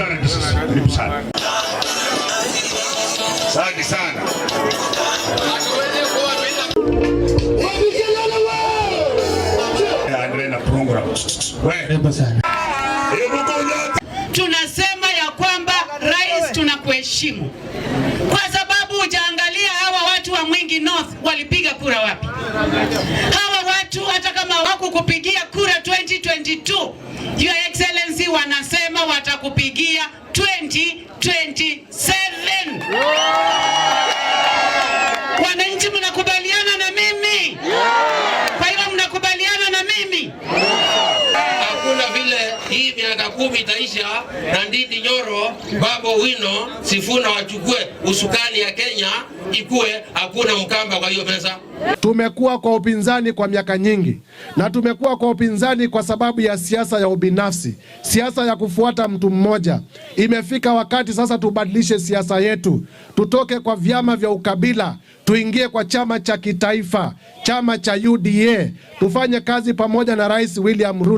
Sana DCC. Karibu sana. Asante sana. Endelee na program. Wewe. Sana. Tunasema ya kwamba rais, tunakuheshimu kwa sababu hujaangalia hawa watu wa Mwingi North walipiga kura wapi. Hawa watu hata kama hawakukupigia kura 2022, Your Excellency, wanasema watakupigia 2027. Wananchi, mnakubaliana na mimi? Kwa hiyo mnakubaliana na mimi? Hakuna vile hii miaka 10 itaisha na Ndindi Nyoro, Babu Owino, Sifuna wachukue usukani ya Kenya ikue, hakuna Mkamba kwa hiyo meza. Tumekuwa kwa upinzani kwa miaka nyingi, na tumekuwa kwa upinzani kwa sababu ya siasa ya ubinafsi, siasa ya kufuata mtu mmoja. Imefika wakati sasa tubadilishe siasa yetu, tutoke kwa vyama vya ukabila, tuingie kwa chama cha kitaifa, chama cha UDA, tufanye kazi pamoja na Rais William Ruto.